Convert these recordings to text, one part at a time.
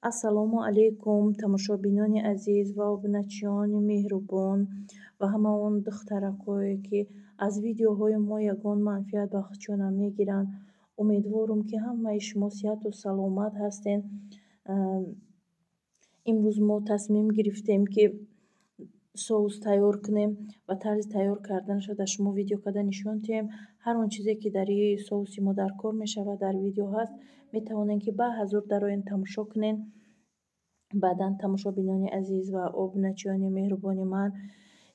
Ассалому алайкум, тамошобинони азиз ва обуначиёни меҳрубон ва ҳама он духтаракҳое, ки аз видеоҳои мо ягон манфиат ба худшона мегиранд. Умедворум, ки ҳамаи шумо сиҳату саломат ҳастед. Имрӯз мо тасмим гирифтем, ки соус тайёр кунем ва тарзи тайёр карданашро дар шумо видео карда нишон диҳем. Ҳар он чизе, ки дар ин соуси мо дар кор мешавад, дар видео ҳаст. Метавонед, ки ба ҳазур дароен, тамошо кунед. Баъдан, тамошобинони азиз ва обуначиёни меҳрубони ман,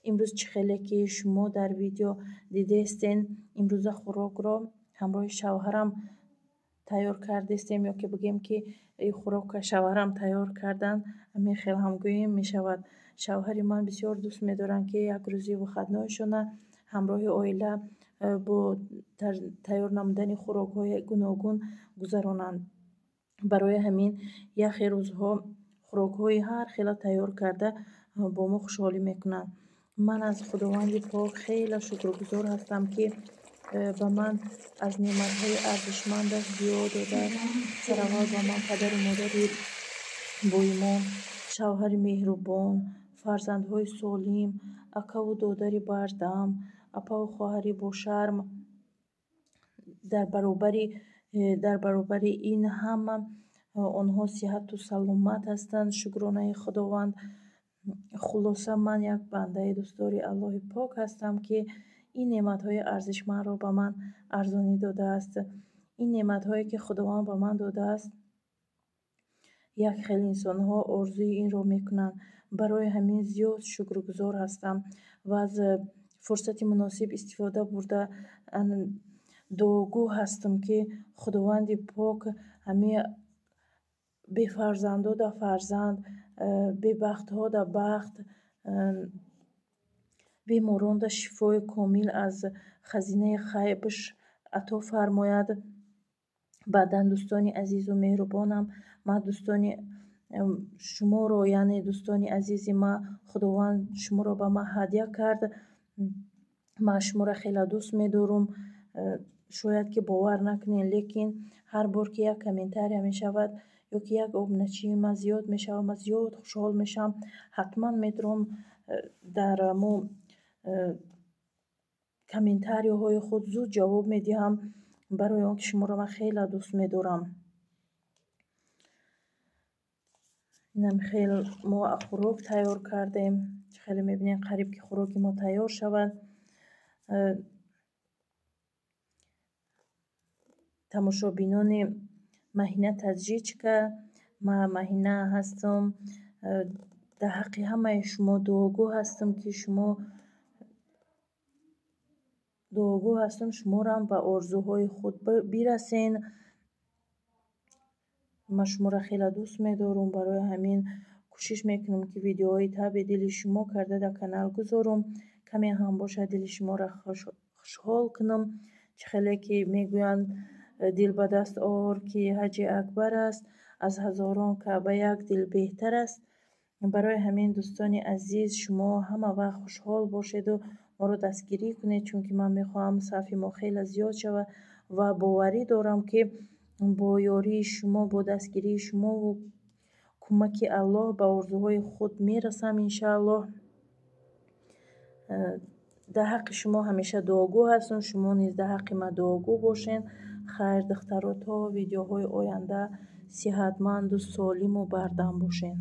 имрӯз чӣ хеле ки шумо дар видео дидестен, имрӯза хӯрокро ҳамроҳи шавҳарам тайёр кардестем, ё ки бигӯем, ки хӯрокро шавҳарам тайёр кардан, ҳамин хел ҳам гӯем мешавад. Шавҳари ман бисёр дӯст медоранд, ки як рӯзи выходнойшона ҳамроҳи оила бо тайёр намудани хӯрокҳои гуногун гузаронанд. Барои ҳамин яхе рӯзҳо хӯрокҳои ҳар хела тайёр карда бо мо хушҳолӣ мекунанд. Ман аз Худованди Пок хеле шукргузор ҳастам, ки ба ман аз неъматҳои арзишмандаш зиёд додааст. Сараввал ба ман падару модари боимон, шавҳари меҳрубон, фарзандҳои солим, акаву додари бардам, апаву хоҳари бошарм. Дар баробари ин ҳама онҳо сиҳату саломат ҳастанд, шукронаи Худованд. Хулоса, ман як бандаи дӯстдори Аллоҳи Пок ҳастам, ки ин неъматҳои арзишмандро ба ман арзонӣ додааст. Ин неъматҳое, ки Худованд ба ман додааст, як хел инсонҳо орзуи инро мекунанд. Барои ҳамин зиёд шукргузор ҳастам ва аз фурсати муносиб истифода бурда дуогӯ ҳастам, ки Худованди Пок ҳамин бефарзандода фарзанд, бебахтҳода бахт, беморонда шифои комил аз хазинаи ғайбаш ато фармояд. Баъдан, дӯстони азизу меҳрубонам, ман дӯстони шуморо, яъне дӯстони азизи ман, Худованд шуморо ба ман ҳадя кард. Ман шуморо хеле дӯст медорам. Шояд ки бовар накунед, лекин ҳар бор ки як комментария мешавад ё ки як обуначии ман зиёд мешавад, ман зиёд хушҳол мешавам. Ҳатман метавонам дар мо комментарияҳои худ зуд ҷавоб медиҳам, барои он ки шуморо ман хеле дӯст медорам. Инам хел мо хӯрок тайёр кардем. Хеле мебинем, қариб ки хӯроки мо тайёр шавад. Тамошобинони Маҳина Таджичка, ман Маҳина ҳастам. Дар ҳаққи ҳамаи шумо дуогӯ ҳастам, ки шумо дуогӯ ҳастам, шуморам ба орзуҳои худ бирасен. Ман шуморо хеле дӯст медорам, барои ҳамин кӯшиш мекунам, ки видеоҳои таби дили шумо карда дар канал гузорам, каме ҳам бошад, дили шуморо хушҳол кунам. Чӣ хеле ки мегӯянд: «Дил ба даст ор, ки ҳаҷи акбар аст, аз ҳазорон Каъба як дил беҳтар аст». Барои ҳамин, дӯстони азиз, шумо ҳама вақт хушҳол бошеду моро дастгирӣ кунед, чунки ман мехоҳам сафи мо хеле зиёд шавад ва боварӣ дорам, ки бо ёрии шумо, бо дастгирии шумову кӯмаки Аллоҳ ба орзуҳои худ мерасам, иншааллоҳ. Дар ҳаққи шумо ҳамеша дуогӯ ҳастам, шумо низ дар ҳаққи ман дуогӯ бошед. Хайр, духтаро, то видеоҳои оянда сиҳатманду солиму бардам бошед.